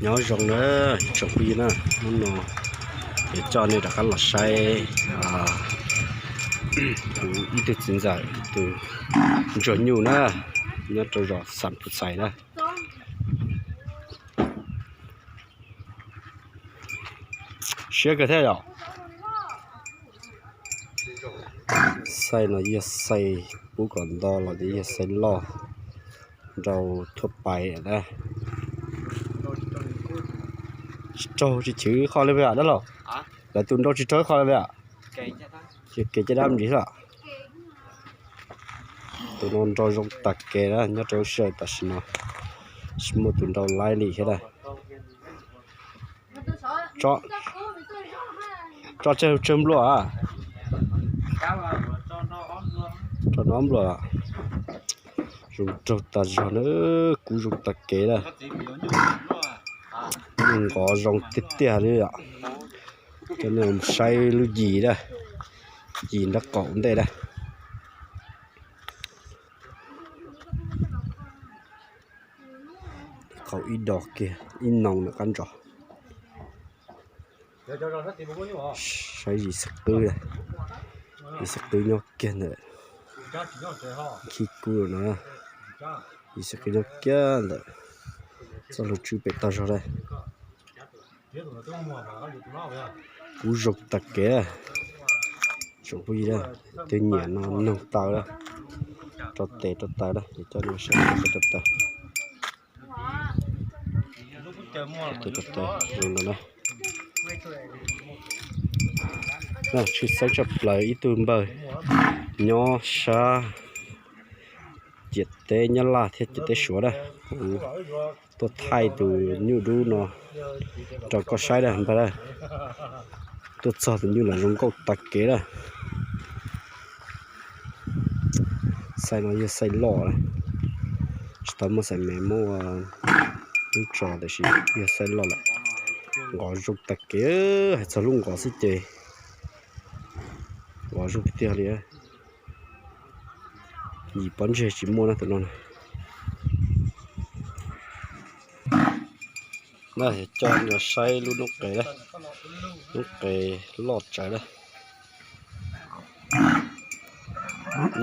Nyob zoo na, ib tsoom phooj ywg na, hnub no yuav coj nej rov qab los saib kuv ib tug txiv ntxawm tus ntsuag nyuj na, nyob rau zos Xam Pus Xais na. Siab kawg thiab yom. Xaij no yog xaij pub kom nto los yog xaij loj nrau thuab pais na. Tsis raug tsis chwv qho li a dab laug? Lawv tus nrau tsis raug qho li a? Kev caj dab ntsis lawm. Tus no nrau zoo tag kev na, nyob rau lub sij hawm tam sim no tsis muaj tus nrau laib li thiab na. Tso tsawg tsawg nplua a? Tso no nplua. Zoo nraug tas zog na, kub zoo tag kev na. Nyuj nqov zoo tiag tiag li yom. Coj nej saib lub yim na, yim nraub qaum ntej na. Qaum ib do kiag ib noog na qab ntsos. Saib yim xib qwb, yim xib qwb nyob kiag ntawm khib kub no. Yim xib qwb nyob kiag ntawm txoj hlua tswb pem tog zog lawm. Kub zoo tag kev. Tsoom phooj ywg, tej nyiam no noog tau, rau tes rau taw, coj nej saib rau taw. Tes rau taw zoo no na. Tshwj xeeb tshaj plaws ib tug npawg nyob sab ciam teb Nyab Laj thiab ciam teb Suav na, tuaj thaij tus nyuj dub no rau koj saib na npawg na. Tuaj txog tus nyuj los zoo nkauj tag kev na. Xaij no yog xaij loj na, tsis tau muaj xaij me muab ua lub tso tiam sis yog xaij loj lawm. Nqov zoo tag kev, hais txog lub nqov xwb ces nqov zoo tiag tiag li. Yim pob ntseg tsis muaj na tus no na. Na coj nej saib lub noob qes na, noob qes loj tsawv na.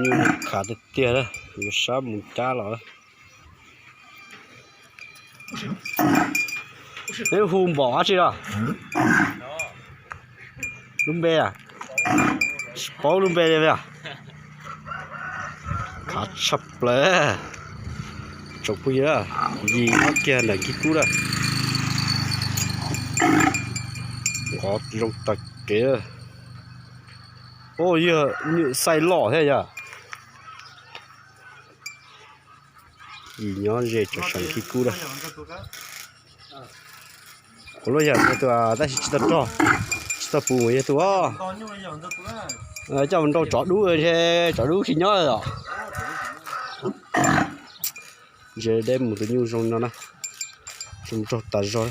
Nyuj khav tiag tiag na, yuav sab mus cab los na. Neb hu npaum dab tsi los? Lub npe a? Tsis paub lub npe li a. Khav tshaj plaws. Tsoom phooj ywg, yim nyob kiag ntawm khib kub na. Nqov zoo tag kev. Yog xaij loj thiab yog. Yim nyob ze tseem seem khib kub na. Kuv lub yawm ntawd tus tab sis tsis tau rog, tsis tau puv mus yog tus. Coj mus nrau tsov dub ntshe tsov dub tsis nyob os. Ntshe deb mus tus nyuj zoo no na, zoo nraug tas zog.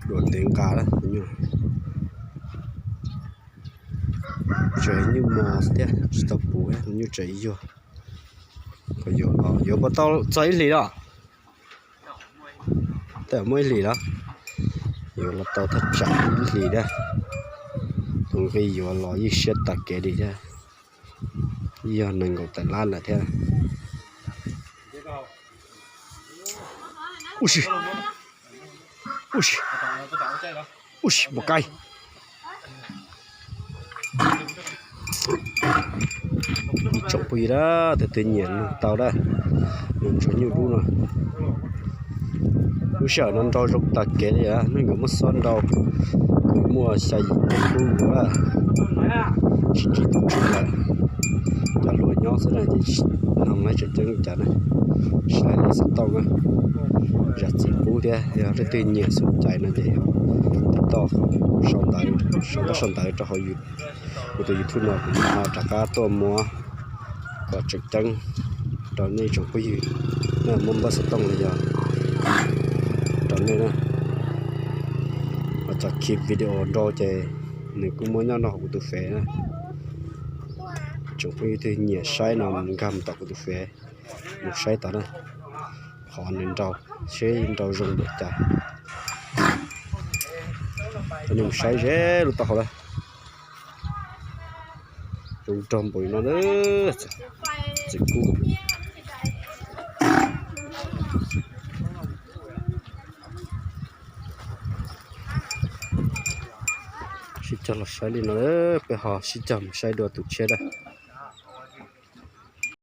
Dua ntev nqa na, tseem nyuj mos thiab tsis tau puv, nyuj tseem yuag. Yuav puas tau txog ib hlis los? Tej muaj ib hlis los, yuav los tau thaj tsam ib hlis thiab. Tus nqi yuav los yeej siab tas kev li thiab, yog nees nkaum tawm lab lawm thiab. Ub si, ub si, ub si, mus kaij. Ib tsoom phooj ywg na, tus twg nyiam nug tau na, nws ntsuag nyuj dub no. Lub sij hawm no nrau zoo tas kev li, neeg nkawd muab xob nrau, muaj xya yim tug dub na, tsis ntsib tus tswv lawm. Cov hluas nyob xwb na ces tsis noog na, tseem ceeb li cas na, tsis laib li xov tooj na, zam txim pub thiab. Yog leej twg nyiam xub cai no ces tiv toj sau ntawv, sau ntawv rau hauv kuv tus YouTube no, kuv mam rov qab tuaj muab kom tseem ceeb rau nej tsoom phooj ywg, nej muab npawb xov tooj los yog rau nej na. Cov clip video nrau ces nws kuj muaj nyob rau hauv kuv tus Fev na. Tsoom phooj ywg twg nyiam saib no nkag mus tom kuv tus Fev, Mus saib tod na, qhov nws nrau, seb nrau zoo npaum cas. Coj nej mus saib ze lub taub hau lawm. Zoo nraug npaum li no lawm. Txiv kub. Sib cog los saib li no, peb ho sib cog mus saib dua tus tshiab lawm.